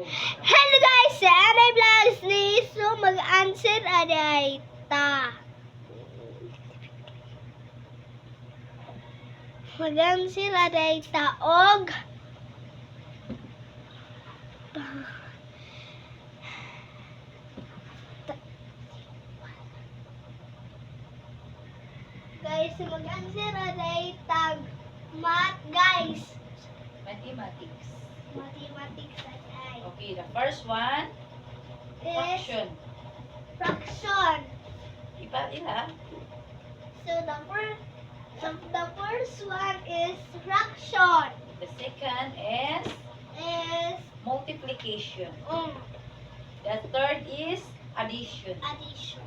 Hello guys! Sa Anay Vlogs ni. So mag-answer anay ta. Mag-answer anay ta og guys, mag-answer anay tag math, guys. Mathematics. Mathematics anay. Okay, the first one, Is fraction. Fraction. Ipa ila. So the first one is fraction. The second is Is multiplication. The third is addition. Addition.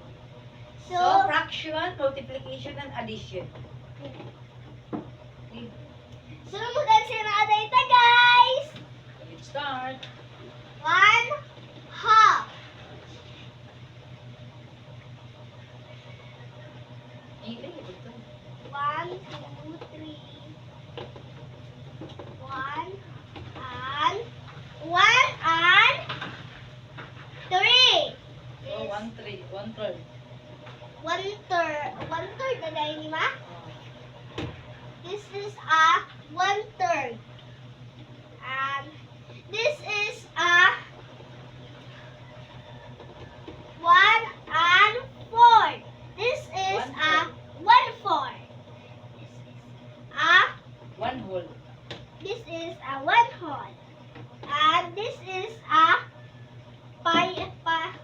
So, So, fraction, multiplication, and addition. Okay, So mag-answer na data, guys. Let's start. One half. Ila, ito. One, two, three. One and one and three. So, one, three, one third. One third. One third na dahil ni ma? Oh. This is a one third. And this is a one and four. This is One a four. one four. This is a One whole. This is a one whole. And this is a pi pa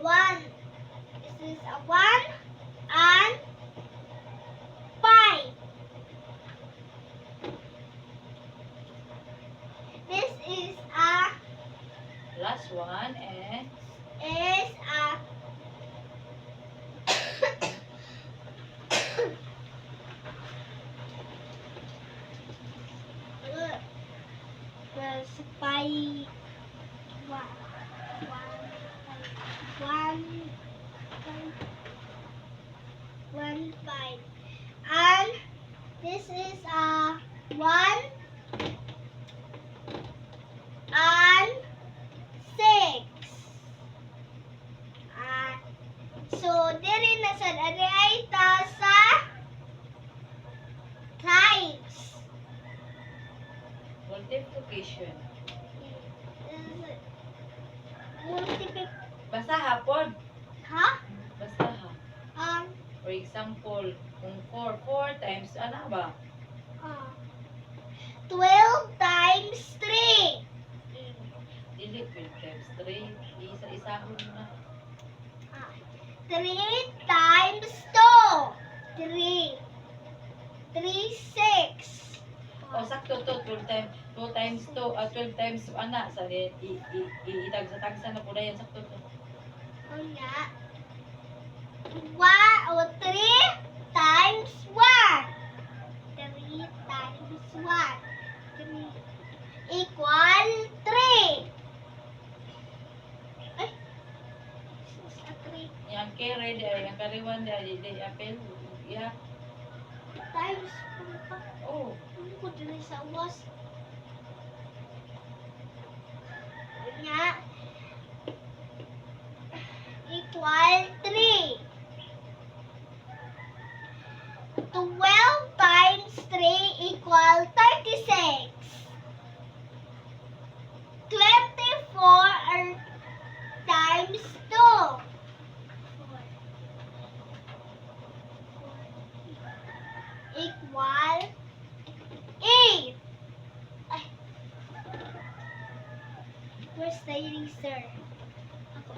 one. This is a one and five. This is a Last one and is a plus five, one, one, five, one, five, one, five, and this is a one and six. Ah, so, diri na sad ani ay ta sa times. Multiplication. Multiply. Basta hapon. Ha? Basta ha. For example, kung 4, 4 times, ano ba? 12 times 3. Dili, 12 times 3. Isa-isahon na. 3 times 2. 3. 3, 6. O, sakto to, 12 times, 2 times 2, 12 times, ana, sa, itagsa-tagsa na po na yan, sakto to. Unya. 1 o 3 times 1. 3 times 1. 3 equal 3. Ay. This is a 3 Yang kere, di ay, ang kariwan, di ay, di apel, ya, times 4 pa. Oh, Ano ko dili sa was? Unya. Equal 3. 12 times 3 equal 36. 24 are times 2. 4. Equal 8. Ay. Where's the eraser? Ako.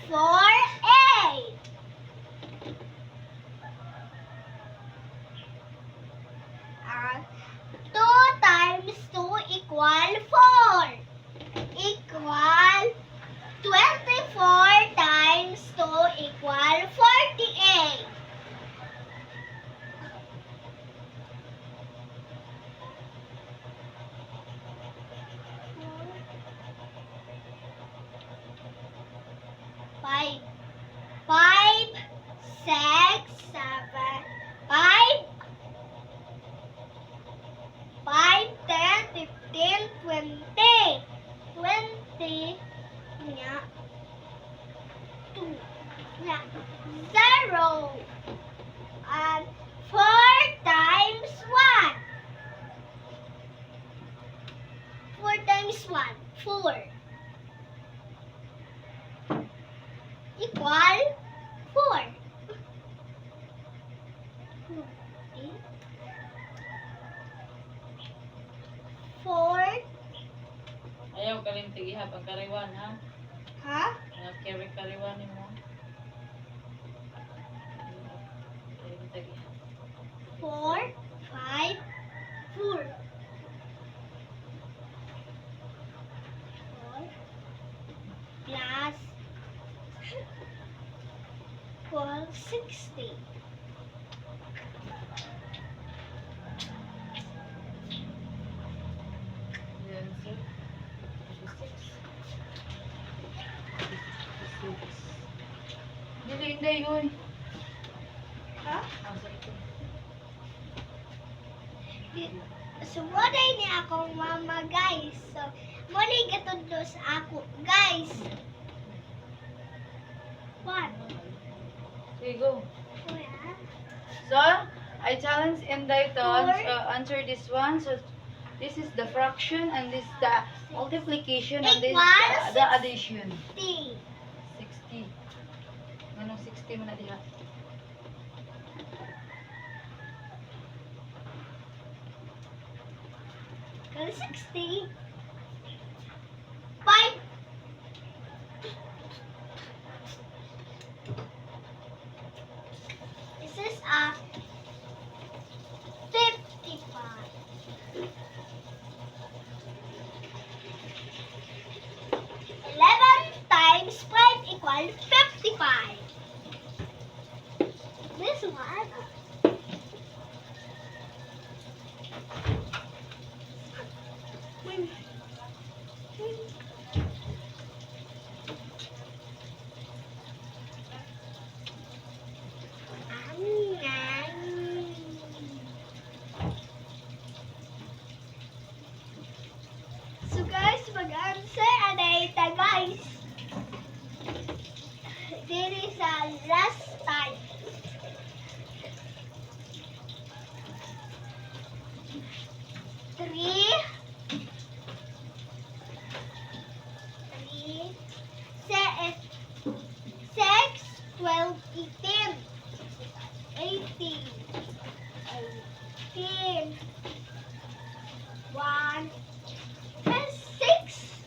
4, 8. 2 times 2 equal 4. Equal 24 times 2 equal 48. 5, 5, 6, 7, 5, 4 equal 4. 4. Ayaw kalimtig ihap ang kariwan, ha? Ha? Mga carry kariwan nimo. Kalimtig ihap. 4, 5, 4. 4 plus equal 60. Yan, sir. 56. 56. Dili, hindi, uy. Ha? Asa ito? So, muna ni akong mama, guys. So, muna gatudlo sa ako, guys. What? Okay, go. Kuya? So, I challenge Inday to Four. answer this one. So, this is the fraction and this the multiplication and this Equals the addition. T. 60. Anong 60 mo na diha? Equal 60. 5. This is a 55. 11 times 5 equals 55. This one. So guys, mag-answer anay ta, guys. Diri sa last time. Three, three, six, 6, 12, 18. 18. 18. 1, and 6,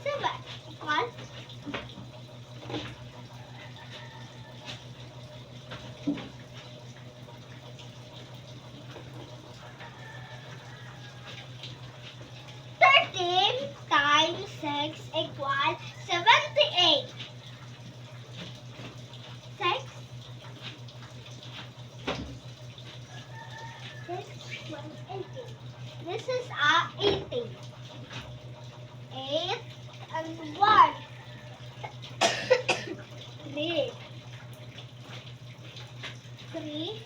7. Equal. 13 times 6 equal 78. 6, 6, 1, 18. This is a 18. 8 and 1. 3. 3.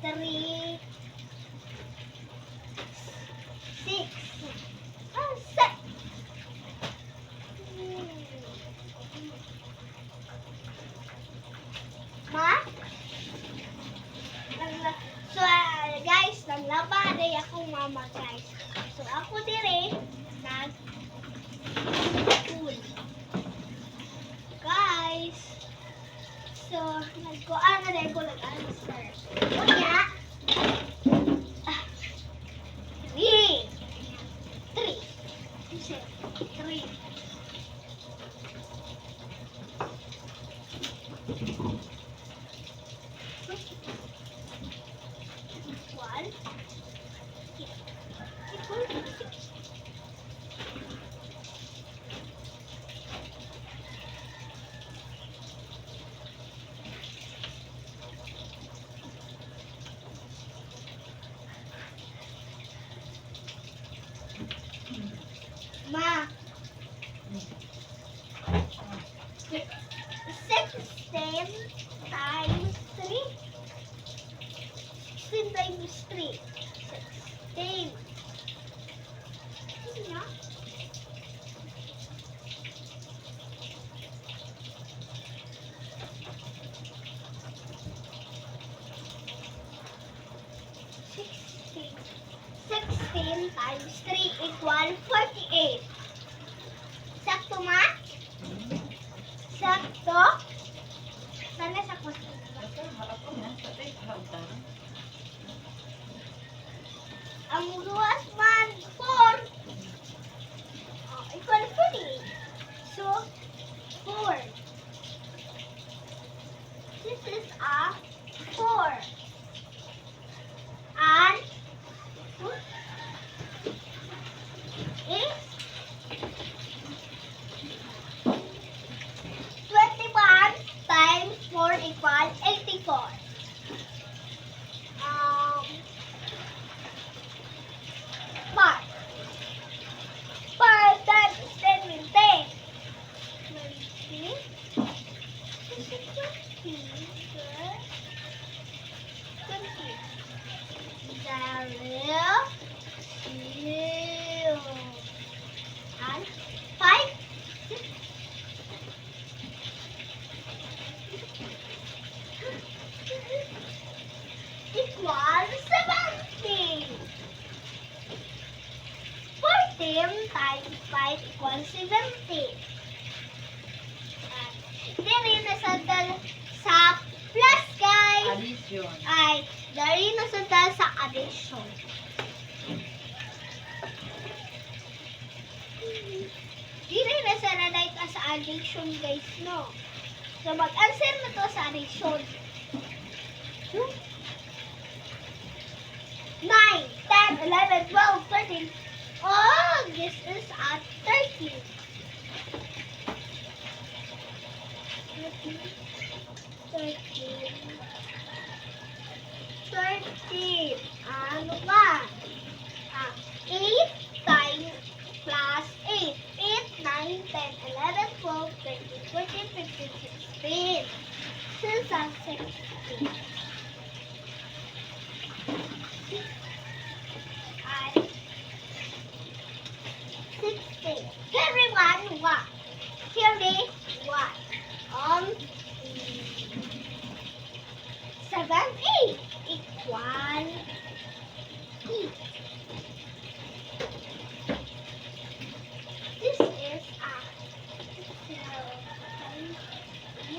3. 6. Ah, 6. Ma? So, guys, nanglaba day akong mama, guys. So, ako dire, nag school. Guys, so, nagkuan na din ko nag-answer. Unya, 3. 3. 3. 1 equal 6. Ma, 16 times 3. 16 times 3. 16. Ano na? times 3 equal 48. Sakto, ma? Sakto? Sana sa question. Basta, ako na. Sa tayo, haugtan. Ang luwas man, 4 equal 48. So, 4. This is a 4. And 8. 21 times 4 equal 84. 5. 5 times 10 will 10. 20. This is 20. 20. 0. 0. And 5. 6. Equal 70. 14 times 5 equals 70. At diri na sa plus, guys. Addition. Ay, diri na sa sa addition. Diri na sa nanay ka sa addition, guys, no? So, mag-answer na to sa addition. 9, 10, 11, 12, 13. Oh, this is at 13. 13, 13, 13. Ano ba? Ah, 8 times plus 8. 8, 9, 10, 11, 12, 13, 14, 15, 16. This is at 16. And 16. Carry 1, 1. Carry 1. 7, 8 equal 8. This is a 0, 800.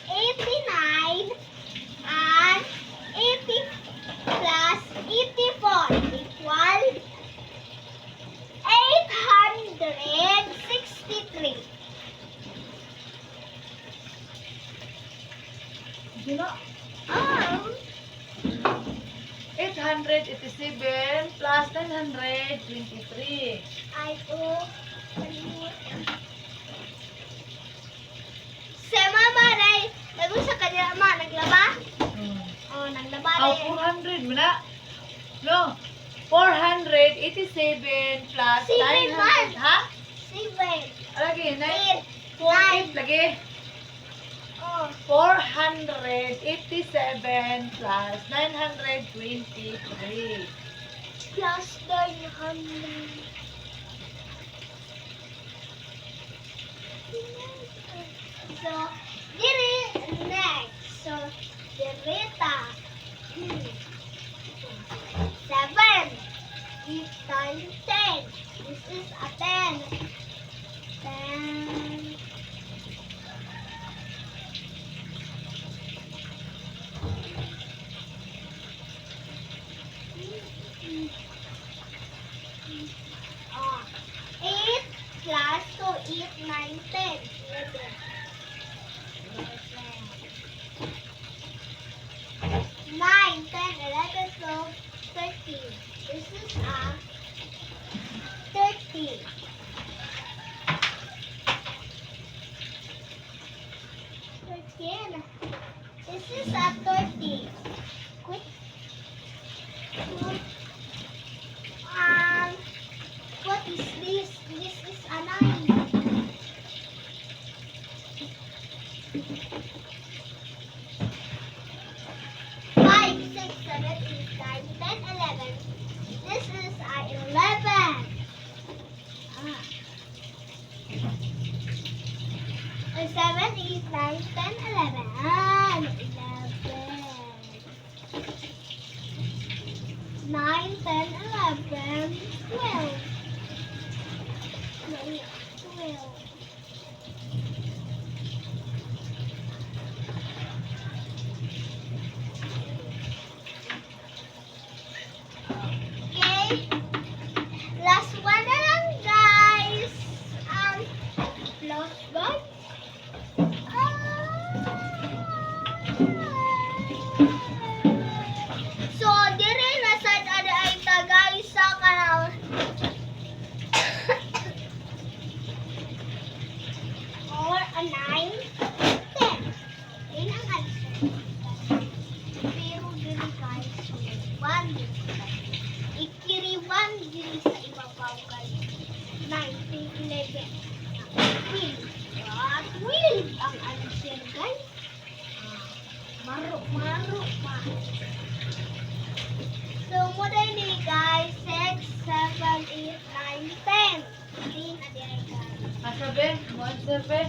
789 and 80 plus 84 equal 863. Gina. 887 plus 923. Ay, oh, kalimutan. Sa mama, Ray, lago sa kanya, ma, naglaba? Oh, naglaba, Oh, Ray. 400 mo na. No. 487 plus Seven 900. man. Ha? 7, Lagi, 9. 8, 48 lagi. Oh, 487 plus 923. Plus 900. So, diri next. So, dirita. 7. 8 times 10. This is a 10. 10. Oh, 8 plus 2, 8, 9, 10, 11. 9, 10, 11, 12, 13. This is a 13. 13. This is a 30. Quick. What is this? This is a 9. 5, 6, 7, 8, 9, 10, 11. This is a 9, 10, 11, 12. 9, 12. Okay. Last one na lang, guys. Last one. Ah! So, dire na sad ada ay ta guys sa kanang or a 9, 10. Yun ang answer. Pero diri guys, 1 diri guys. Ikiriwan diri sa ibabaw guys. 9, 10, 11. 12. Ah, 12 ang answer guys. Ah, maro, maro pa. So, mo ni guys, 6, 7, 8, 9, 10. 10 adi ay guys. Asa be? Mo answer be?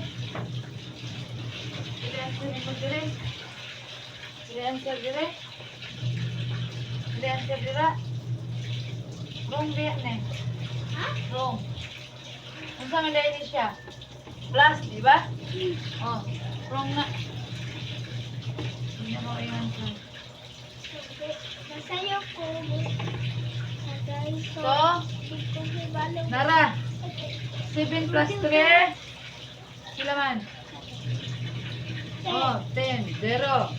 Dili answer nimo dire. Dili answer dire. Dili answer dira. Wrong diya ne. Ha? Wrong. Unsa man dai ni siya? Plus, di ba? Oh, wrong na. Hindi mo i-answer. Masayo ko. Sa guys, so, So, di ko hibalo. Nara, 7 plus 3. Sila man? Oh, 10, 0.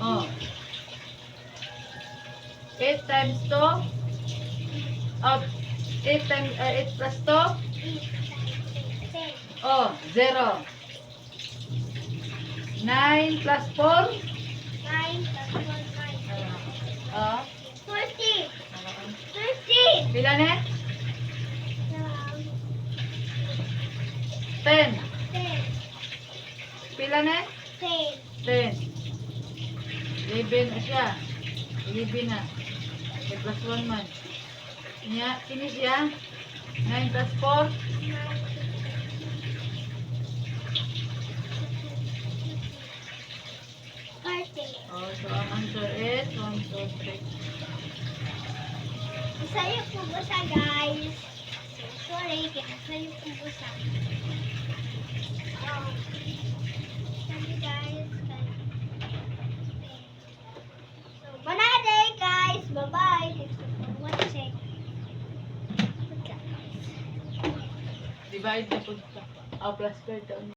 Oh. 8 times 2. Oh, 8 times 8 plus 2. Oh, 0. 9 plus 4. 9 plus 1, 9. Oh. 13. 13. Pila ne? 10. 10. Pila ne? 10. 10. 11 na siya. 11 na. May plus 1 man. Nya, kini siya. 9 plus 4. 30. Oh, so ang answer is 1, 2, 3. Isayo po ba siya, guys? So, sorry, kinasayo po ba siya? Sorry, guys. So, banana, guys. Bye-bye. Thanks for watching. Good luck, guys. Divide na po. Ah, plus 5.